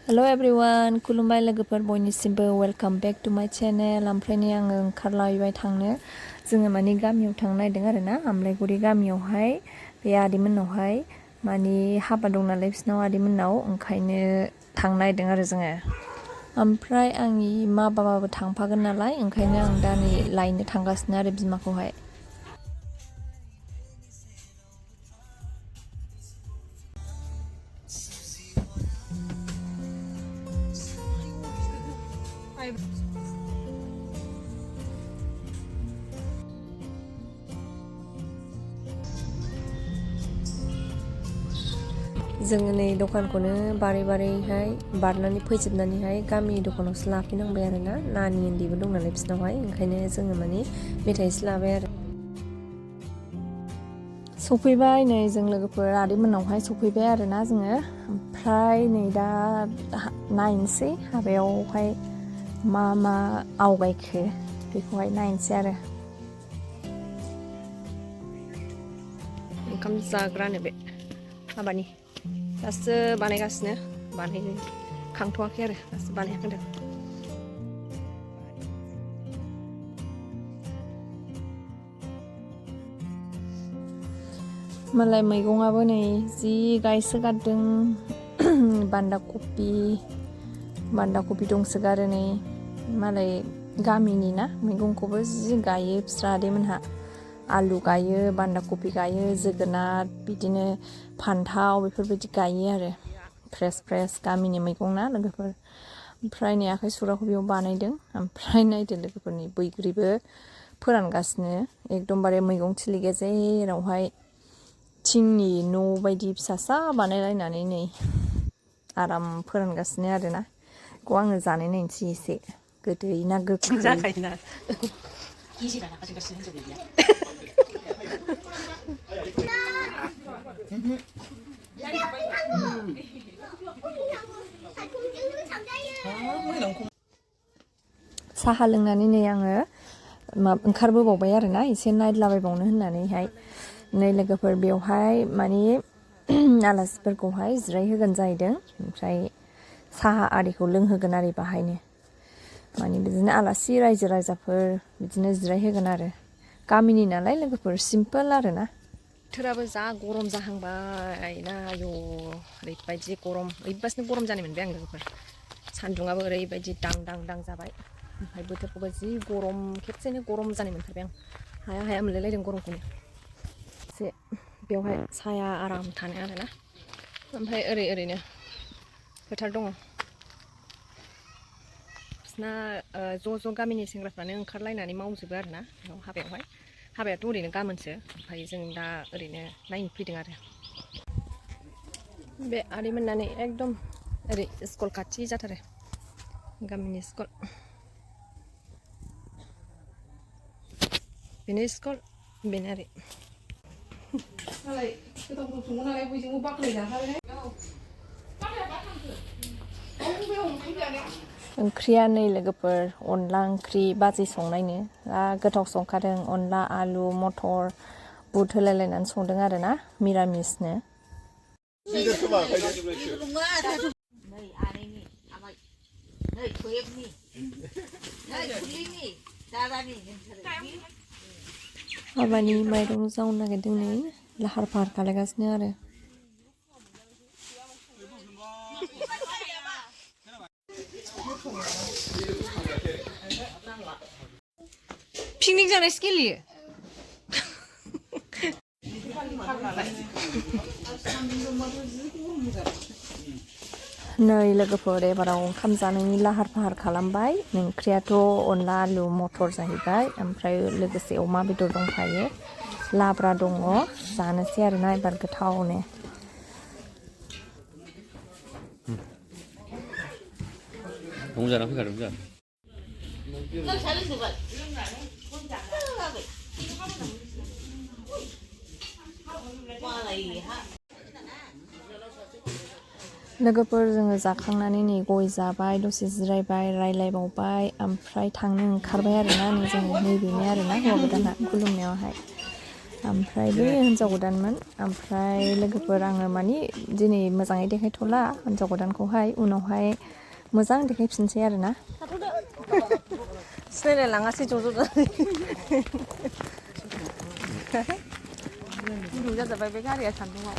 Hello everyone, खुलुमबाय लोगोफोर बयनिसिमबो welcome back to माय चेनेल। ओमफ्राय नै आङो ओंखारलायबाय थांनो। जोङो माने गामियाव थांनो नागिरदों आरो ना, हwlaiyw गामियावहाय बे आदैमोननावहाय माने हाबा दं नालाय बिसिनाव आदैमोननाव, ओंखायनो थांनो नागिरदों आरो जोङो। ओमफ्राय आंनि मा बाबाबो थांफागोन नालाय, ओंखायनो आं दा नै लायनो थांगासिनो आरो बिमाखौहाय। जोङो नै दखानखौनो बारै बारनानै फैजोबनानैहाय गामि दखानावसो लाफैनांबाय आरो ना, नानि उन्दैबो दं नालाय बिसिनावहाय, ओंखायनो जोङो माने मेथाइसो लाबाय आरो। सफैबाय नै जों लोगोफोर आदैमोननावहाय सफैबाय आरो ना जोङो। ओमफ्राय नै दा नायनोसै हाबायावहाय मा आवगायखो बेखौहाय नायनोसै आरो। ओंखाम जाग्रानो बे हाबानि दासो बानायगासिनो, बानायखांथ'वाखै आरो दासो बानायहांदों। मालाय मैगङाबो नै जि गायसोगारदों, बान्दा कफि दंसोगारो नै, मालाय गामिनि ना मैगंखौबो जि गायो बिस्रा आदैमोनहा। आलु गायो, बान्दा कफि गायो, जोगोनार, बिदिनो फान्थाव बेफोरबायदि गायो आरो। फ्रेस गामिनि मैगं ना लोगोफोर। ओमफ्राय नै आखाइ सुग्राखौ बेयाव बानायदों। ओमफ्राय नायदो लोगोफोरनि बैग्रिबो फोरानगासिनो, एकदमबारे मैगं थिलि गेजेरावहाय थिंनि न' बायदि फिसासा बानायलायनानै नै आराम फोरानगासिनो आरोना। बेखौ आङो जानाय नायनोसै एसे, गोदै ना गोखै जाखायोना। साहा लोंनानै नै आङो ओंखारबोबावबाय आरो ना, एसे नायद्लाबायबावनो होननानैहाय। नै लोगोफोर बेवहाय माने आलासिफोरखौहाय जिरायहोगोन जाहैदों, ओमफ्राय साहा आरिखौ लोंहोगोन आरो बाहायनो। माने बिदिनो आलासि रायजो राजाफोर बिदिनो जिरायहोगोन आरो। गामिनि नालाय लोगोफोर, सिम्पोल आरो ना। बोथोराबो जा गरम जाहांबाय ना, आयौ ओरैबायदि गरम, ओरैबासिनो गरम जानाय मोनबाय आं लोगोफोर। सान्दुङाबो ओरैबायदि दां जाबाय, ओमफ्राय बोथोरखौबो जि गरम, खेबसेनो गरम जानाय मोनथारबाय आं। हाया मोनलायलायदों गरमखौनो। एसे बेवहाय साया आराम थानो आरोना। ओमफ्राय ओरैनो फोथार दङ। बिसिना ज' गामिनि सेंग्राफ्रानो ओंखारलायनानै मावजोबो आरोना हाबायावहाय। हाबायाथ' ओरैनो गाबोनसो, ओमफ्राय जों दा ओरैनो नायनो फैदों आरो। बे आदैमोननानै एकदम ओरै स्कुल खाथि जाथारो, गामिनि स्कुल। बेनो स्कुल, बेनो ओरै। मालाय गोथाव सङो नालाय बयजोंबो बाख्नायजाथारोहाय। ओंख्रिया नै लोगोफोर अनला ओंख्रि बाजै संनायनो, गोथाव संखादों। अनला, आलु, मटर, बुट होलायलायनानै संदों आरो ना, मिरामिसनो। हाबानि माइरं जावनो नागिरदों नै, लाहार फाहार खालायगासिनो आरो। पिकनिक जानायसो गेलेयो। नै लोगोफोर एबाराव ओंखाम जानायनि लाहार फाहार खालामबाय। ओंख्रियाथ' अनला, आलु, मटर जाहैबाय, ओमफ्राय लोगोसे अमा बेदर दंफायो, लाब्रा दङ। जानोसै आरोना एबार गोथावनो। जाना फैखादों जोंहा। लोगोफोर जोङो जाखांनानै नै गय जाबाय, दसे जिरायबाय, रायलायबावबाय, ओमफ्राय थांनो ओंखारबाय आरोना। नै जोङो नैबेनो आरोना हौवा गोदाना खुलुमनायावहाय। ओमफ्राय बे हिन्जाव गोदानमोन ओमफ्राय लोगोफोर आङो मानि दिनै मोजाङै देखायथ'ला हिन्जाव गोदानखौहाय उनावहाय मोजां देखायफिनसै आरोना सिनायलायलाङासै ज' जाजाबाय बे गारिया सान्दुङाव